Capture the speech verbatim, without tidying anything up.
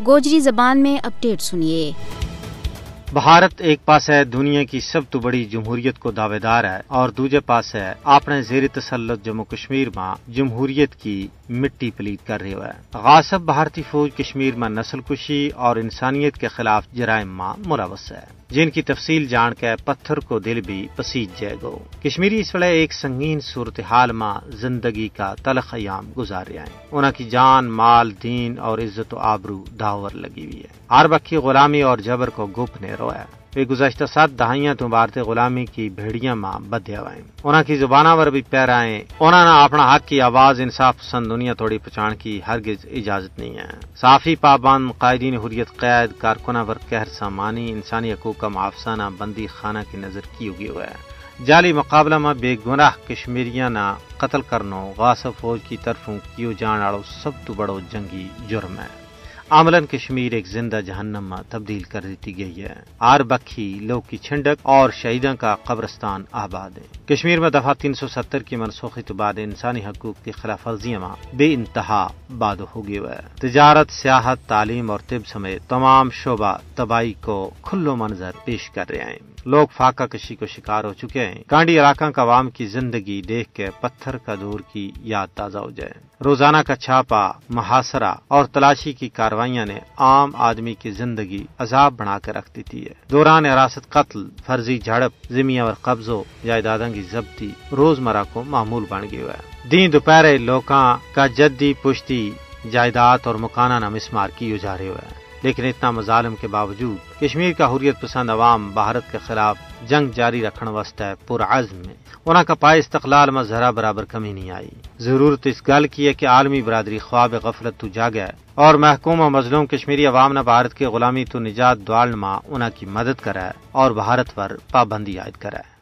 گوجری زبان میں اپڈیٹ سنیے۔ بھارت ایک پاس ہے دنیا کی سب تو بڑی جمہوریت کو دعویدار ہے اور دوجے پاس ہے اپنے زیر تسلط جموں کشمیر ما جمہوریت کی مٹی پلیت کر رہیو ہے۔ غاصب بھارتی فوج کشمیر ما نسل کشی اور انسانیت کے خلاف جرائم ما ملوث ہے، جن کی تفصیل جان کے پتھر کو دل بھی پسیج جائے گو۔ کشمیری اس ویلے ایک سنگین صورتحال ما زندگی کا تلخ ایام گزار رہیا ہیں۔ انہاں کی جان، مال، دین اور عزت و آبرو داور لگی ہوئی ہے۔ ہر بکھی غلامی اور جبر کو گپ نے رویا ہے۔ ویہ گزشتہ سات دہائیاں تو بھارتی غلامی کی بھیڑیاں ما بدھیا ہوئے ہیں۔ انہاں کی زباناں ور بھی پیرا ہیں۔ انہاں نا اپنا حق کی آواز انصاف پسند دنیا توڑی پچان کی ہرگز اجازت نہیں ہے۔ صحافی پابند، قائدین حریت قید، کارکناں ور قہر سامانی، انسانی حقوق کا محافظانہ بندی خانہ کی نظر کیو گیو ہے۔ جعلی مقابلہ ما بے گناہ کشمیریاں نا قتل کرنو غاصب فوج کی طرفوں کیو جان آڑو سب تو بڑو جنگی جرم ہے۔ عملاً کشمیر ایک زندہ جہنم ما تبدیل کر دیتی گئی ہے۔ ہر بکھی لوگ کی چھنڈک اور شہیداں کا قبرستان آباد ہے۔ کشمیر ما دفعہ تین سو ستر کی منسوخی تو بعد انسانی حقوق کی خلاف ورزیاں ما بے انتہا بادو ہو گیو ہے۔ تجارت، سیاحت، تعلیم اور طب سمیت تمام شعبہ تباہی کو کھلو منظر پیش کر رہیا ہیں۔ لوگ فاقہ کشی کو شکار ہو چکے ہیں۔ کانڈی علاقاں کا عوام کی زندگی دیکھ کے پتھر کا دور کی یاد تازہ ہو جائے۔ روزانہ کا چھاپا، محاصرہ اور تلاشی کی کارروائیاں نے عام آدمی کی زندگی عذاب بنا کے رکھ دیتی ہے۔ دوران حراست قتل، فرضی جھڑپ، زمیاں اور قبضو، جائیداداں کی ضبطی روزمرہ کو معمول بن گیو ہے۔ دین دوپہرے لوکاں کا جدی پشتی جائیداد اور مکاناں نا مسمار کیو جا رہیو ہے۔ لیکن اتنا مظالم کے باوجود کشمیر کا حریت پسند عوام بھارت کے خلاف جنگ جاری رکھن واسطے پرعزم ہے۔ انہاں کا پائے استقلال ما ذرا برابر کمی نہیں آئی۔ ضرورت اس گل کی ہے کہ عالمی برادری خواب غفلت تو جاگے اور محکوم و مظلوم کشمیری عوام نا بھارت کے غلامی تو نجات دوالن ما انہاں کی مدد کرے اور بھارت پر پابندی عائد کرے۔